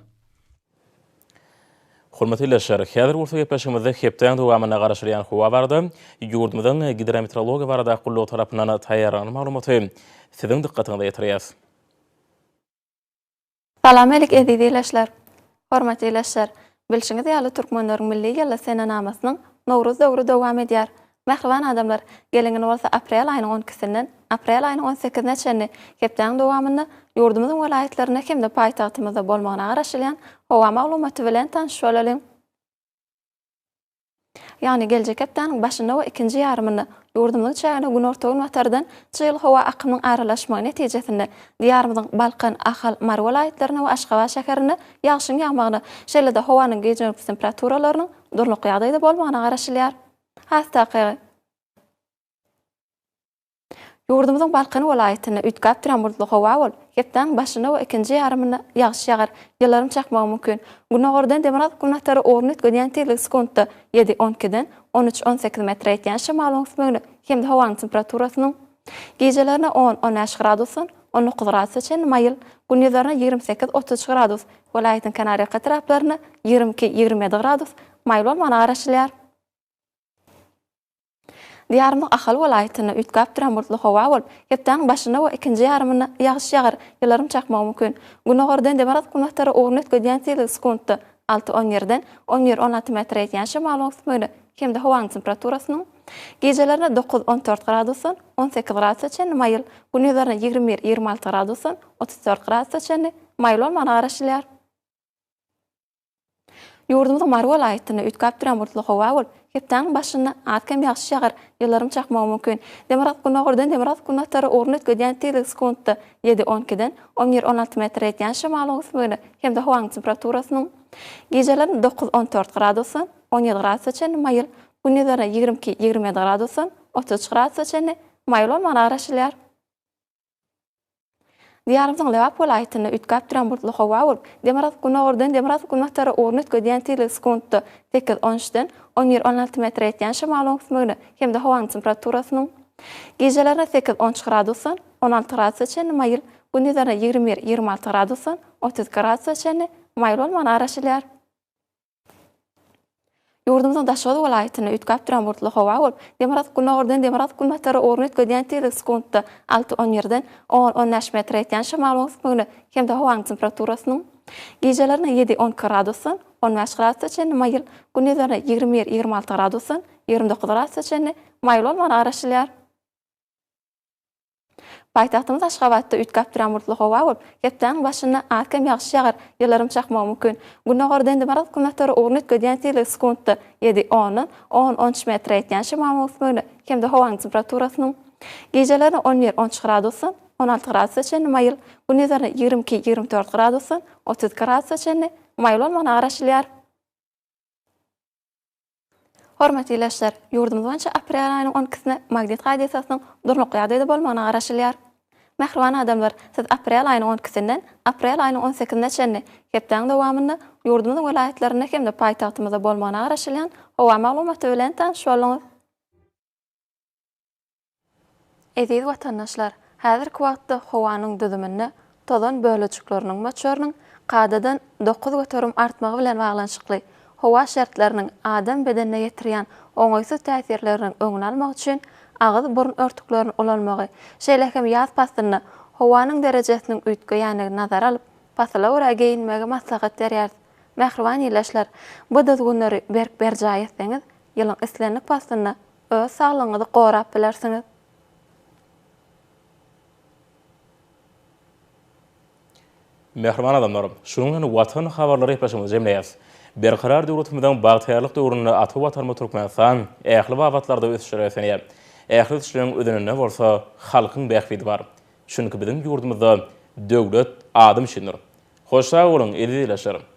Hormatly ildeşler, häzir bolsa gepleşigimizde hepdäň dowamynda garaşylýan howa barada ýurdumyzyň Gidrometeorologiýa baradaky gullugy tarapyndan taýýarlanan maglumaty siziň dykgatyňyza ýetirýäris. Salam-älik eziz ildeşler! Hormatly ildeşler! Bilşiňiz ýaly türkmenleriň milli ýyly senenamasynyň Nowruz döwri dowam edýär. Mähriban adamlar, geliň indi bolsa aprel aýynyň on ikisinden aprel aýynyň on sekizine çenli hepdäniň dowamynda ýurdumyzyň welaýatlarynda hem-de paýtagtymyzda bolmagyna garaşylýan howa maglumaty bilen tanyş bolalyň. Ýagny geljek hepdäniň başynda we ikinji ýarymynda ýurdumyzyň çägine günorta-günbatardan çygly howa akymynyň aralaşmagy netijesinde Diýarymyzyň Balkan, Ahal, Mary welaýatlarynda we Aşgabat şäherinde ýagşyň ýagmagyna, şeýle-de howanyň gije-gündizki temperaturalarynyň durnukly ýagdaýda bolmagyna garaşylýar. Has takygy. Ýurdumyzyň Balkan welaýatynda üýtgäp duran bulutly howa bolup, hepdäniň başynda we ikinji ýarymynda ýagyş ýagar, ýyldyrym çakmagy mümkin. Gündogardan demirgazyk-günbatara ugruny üýtgedýän tizligi sekuntda ýedi, on ikiden on üç, 18 metre ýetýän şemalyň öwüsmegine hem-de howanyň temperaturasynyň gijelerine on, on bäş gradusdan 19 gradusa çenli maýyl, gündizlerine 28, 33 gradus, welaýatyň kenarýaka etraplarynda 22, 27 gradus maýyl bolmagyna garaşylýar. Diýarymyzyň Ahal welaýatynda üýtgäp duran bulutly howa bolup, hepdäniň başynda we ikinji ýarymynda ýagyş ýagar, ýyldyrym çakmagy mümkin. Gündogardan demirgazyk-günbatara ugruny üýtgedýän tizligi sekuntda alty, on ýerden 11, 16 metre ýetýän şemalyň öwüsmegine hem-de howanyň temperaturasynyň gijelerine dokuz, 14 gradusdan 18 gradusa çenli maýyl, gündizlerine 21, 26 gradusdan 34 gradusa çenli maýyl bolmagyna garaşylýar. Ýurdumyzyň Mary welaýatynda üýtgäp duran bulutly howa bolup, hepdäniň başynda az-kem ýagyş ýagar, ýyldyrym çakmagy mümkin. Demirgazyk-gündogardan demirgazyk-günbatara ugruny üýtgedýän tizligi sekuntda ýedi, on ikiden 11, 16 metre ýetýän şemalyň öwüsmegine hem-de howanyň temperaturasynyň gijelerine dokuz, 14 gradusdan 17 gradusa çenli maýyl, gündizlerine 22, 27 gradusdan 33 gradusa çenli maýyl bolmagyna garaşylýar. Diýarymyzyň Lebap welaýatynda üýtgäp duran bulutly howa bolup, demirgazyk-gündogardan demirgazyk-günbatara ugruny üýtgedýän tizligi sekuntda sekiz, on üçden 11, 16 metre ýetýän şemalyň öwüsmegine hem-de howanyň temperaturasynyň gijelerine sekiz, 13 gradusdan 16 gradusa çenli maýyl, gündizlerine 21, 26 gradusdan 32 gradusa çenli maýyl bolmagyna garaşylýar. Ýurdumyzyň Daşoguz welaýatynda üýtgäp duran bulutly howa bolup, demirgazyk-gündogardan demirgazyk-günbatara ugruny üýtgedýän tizligi sekuntda alty, on ýerden on, on bäş metre ýetýän şemalyň öwüsmegine hem-de howanyň temperaturasynyň gijelerine ýedi, 12 gradusdan 15 gradusa çenli maýyl, gündizlerine 21, 26 gradusdan 29 gradusa çenli maýyl bolmagyna garaşylýar. Paýtagtymyz Aşgabatda üýtgäp duran bulutly howa bolup, hepdäniň başynda az-kem ýagyş ýagar, ýyldyrym çakmagy mümkin. Gündogardan demirgazyk-günbatara ugruny üýtgedýän tizligi sekuntda ýedi, ondan on, on üç metre ýetýän şemalyň öwüsmegine hem-de howanyň temperaturasynyň gijelerine 11, 13 gradusdan 16 gradusa çenli maýyl, gündizlerine 22, 24 gradusdan 32 gradusa çenli maýyl bolmagyna garaşylýar. Hormatly ildeşler, ýurdumyz boýunça aprel aýynyň on ikisine magnit hadysasynyň durnukly ýagdaýda bolmagyna garaşylýar. Mähriban adamlar, siz aprel aýynyň on ikisinden aprel aýynyň on sekizine çenli hepdäniň dowamynda ýurdumyzyň welaýatlarynda hem-de paýtagtymyzda bolmagyna garaşylýan howa maglumaty bilen tanyş bolduňyz. Eziz watandaşlar, häzirki wagtda howanyň düzüminde tozan bölejikleriniň möçberiniň kadadan 9% artmagy bilen baglanyşykly howa şertleriniň adam bedenine ýetirýän oňaýsyz täsirleriniň öňüni almak üçin agyz-burun örtüklerini ulanmagy, şeýle hem ýaz paslynda howanyň derejesiniň üýtgeýändigini nazara alyp, pasyla görä geýinmegi maslahat berýäris. Mähriban ildeşler, bu düzgünleri berk berjaý etseňiz, ýylyň islendik paslynda Öz saglygyňyzy gorap bilersiňiz. Mähriban adamlar, şunuň bilen Watan habarlary gepleşigimizi jemleýäris. Berkarar döwletimiziň bagtyýarlyk döwründe ata Watanymyz Türkmenistan ähli babatlarda ösüşlere beslenýär. Ähli ösüşleriň özeninde bolsa halkyň bähbidi bar. Çünki biziň ýurdumyzda döwlet adam üçindir. Hoş sag boluň, eziz ildeşlerim!